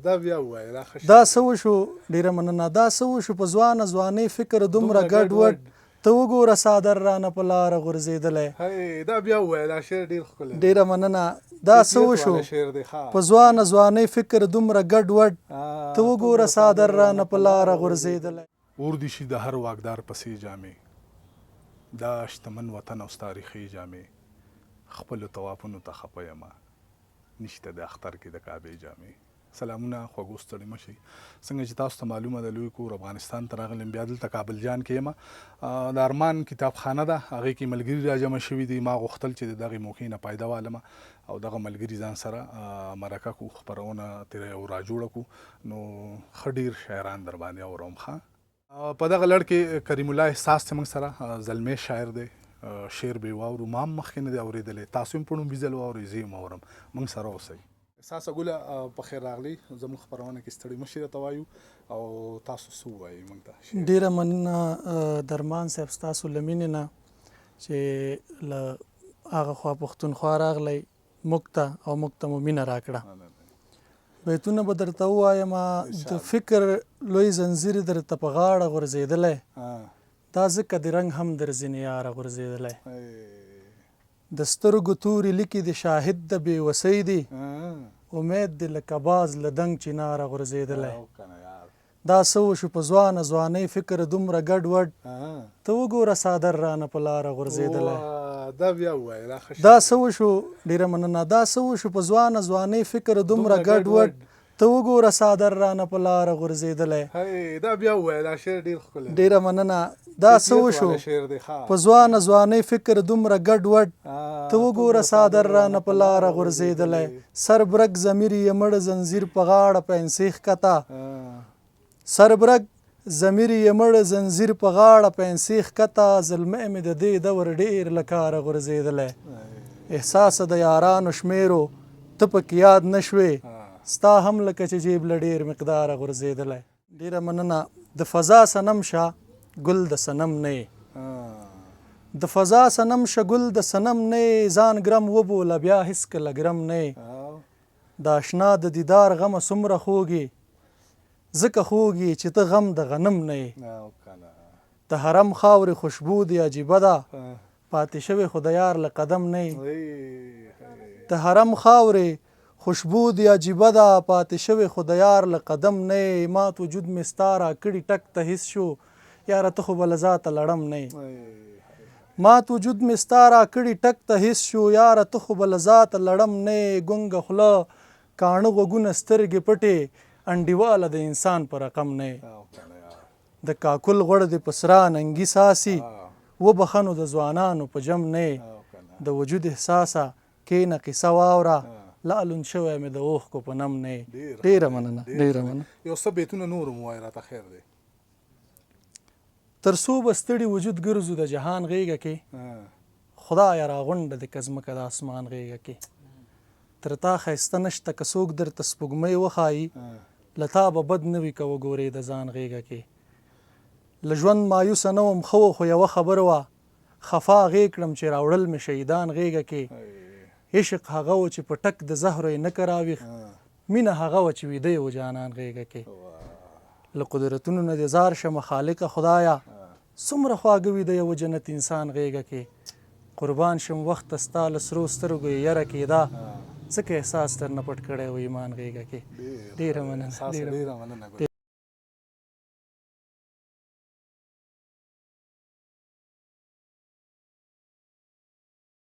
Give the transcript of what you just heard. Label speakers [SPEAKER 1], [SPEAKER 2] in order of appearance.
[SPEAKER 1] دا بیا ووایه، دا ښه شعر
[SPEAKER 2] دا
[SPEAKER 1] دی.
[SPEAKER 2] څه وشو؟ ډیره مننه. دا څه وشو په ځوانه ځوانۍ فکر دومره ګډ وډ، ته وګوره څادر رانه په لاره غورځېدلی.
[SPEAKER 1] هی دا بیا ووایه، دا شعر ډیر ښکلی دی.
[SPEAKER 2] ډیره مننه. دا څه
[SPEAKER 1] کیفیت
[SPEAKER 2] وشو
[SPEAKER 1] والا شعر دی ښه.
[SPEAKER 2] په ځوانه ځوانۍ فکر دومره ګډ وډ، ته وګوره څادر رانه په لاره غورځېدلی.
[SPEAKER 1] اور دې شي د هر واکدار پسې جامې، دا شتمن وطن او ستا ریښې جامې، خپلو طوافونو ته خپه یمه، نشته د اختر کې د کعبې جامې. سلامونه خوږو ستړي مه شئ. څنګه چې تاسو ته معلومه ده لوی کور افغانستان ته راغلی یم، بیا دلته کابل جان کې یم. د ارمان کتابخانه ده، هغې کې ملګري راجمع شوي دي. ما غوښتل چې د دغې موقع نه فایده والم او دغه ملګري ځان سره مرکه کو، خپرونه ترې یو راجوړه کو، نو ښه ډیر شاعران در باندې اورم. ښه په دغه لړ کې کریم الله احساس چې موږ سره زلمی شاعر دی، شعر به یې واورو. ما هم مخکې نه دی اورېدلی، تاسو هم په ړومبي ځل واورئ، زه یې هم اورم. موږ سره اوسئ. احساسه ګله په خیر راغلی، زموږ خپرونه کې ستړي مه شي راته وایو او تاسو څه ووایئ موږ ته شعر.
[SPEAKER 2] ډېره مننه درمان صاحب ستاسو له مینې نه چې له هغه خوا پښتونخوا راغلی موږ ته او موږ ته مو مینه راکړه. بیتونه به درته ووایم. د فکر لوی زنځیر درته په غاړه غورځېدلی، دا ځکه د رنګ هم در ځینې یاره غورځېدلی. د سترګو تورې لیکې د شاهد د بې وسۍ دي، امید دې لکه باز له دنګ چناره غورځېدلی. دا څه وشو په ځوانه ځوانۍ فکر دومره ګډ وډ، ته وګوره څادر رانه په لاره غورځېدلی.
[SPEAKER 1] دا بیا ووایه، دا ښه شعر
[SPEAKER 2] دا څه وشو؟ ډېره مننه. دا څه وشو په ځوانه ځوانۍ فکر دومره ګډ وډ، ته وګوره څادر رانه په لاره غورځېدلی.
[SPEAKER 1] هی دا بیا ووایه، دا شعر ډېر ښکلی دی.
[SPEAKER 2] ډېره مننه. دا څه وشو په ځوانه ځوانۍ فکر دومره ګډ وډ، ته وګوره څادر رانه په لاره غورځېدلی. سر برګ ضمیر یې مړ زنځیر په غاړه پنسې ښکته، سر برګ ضمیر یې مړ زنځیر په غاړه پنسې ښکته، زلمی مې د دې دور ډېر له کاره غورځېدلی. احساسه د یارانو شمېرو ته پکې یاد نه شوې، ستا هم لکه چې جیب له ډېر مقداره غورځېدلی. ډېره مننه. د فضا صنم شه ګل د صنم نه یې، د فضا صنم شه ګل د صنم نه یې، ځان ګرم وبوله بیا هېڅکله ګرم نه یې. د اشنا د دیدار غمه څومره خوږ یې، ځکه خوږ یې چې ته غم د غنم نه یې. د حرم خاورې خوشبو دې عجیبه ده، پاتې شوې خو د یار له قدم نه یې. د حرم خاورې خوشبو دې عجیبه ده، پاتې شوې خو د یار له قدم نه یې. مات وجود مې ستا راکړي ټک ته هیڅ شو، یاره ته خو به له ذاته لړم نه یې. مات وجود مې ستا راکړي ټک ته هیڅ شو، یاره ته خو به له ذاته لړم نه یې. ګونګه خوله کاڼه غوږونه سترګې پټې، انډیواله د انسان په رقم نه یې. د کاکل غوړ دې په سره اننګي څاڅي، وبخښه نو د ځوانانو په جم نه یې. د وجود احساسه کینه قصه واوره، لا لوند شوی مې د اوښکو په نم نه یې. ډیره مننه، ډیره مننه.
[SPEAKER 1] یو څه بیتونه نور هم ووایه راته، خیر دی.
[SPEAKER 2] تر څو به ستړي وجود ګرځو د جهان غیږه کې، خدایه راغونډه دې که ځمکه د اسمان غیږه کې. تر تا ښایسته نشته که څوک درته سپوږمۍ وښایي، له تا به بد نه وي که وګورې د ځان غیږه کې. له ژوند مایوسه نه وم ښه و خو یوه خبر وه، خفا غیږ کړم چې راوړل مې شهیدان غیږه کې. عشق هغه و چې په ټک د زهرو یې نه که راویښ، مینه هغه وه چې ویده یې و جانان غیږه کې. له قدرتونو نه دې ځار شمه خالقه خدایه، څومره خواږه وي د یوه جنت انسان غیږه کې. قربان شم وخت ته ستا له سرو سترګو یې یره کیده، ځکه احساس درنه پټ کړی و ایمان غیږه کې. ډیره مننه،
[SPEAKER 1] ډیره مننه.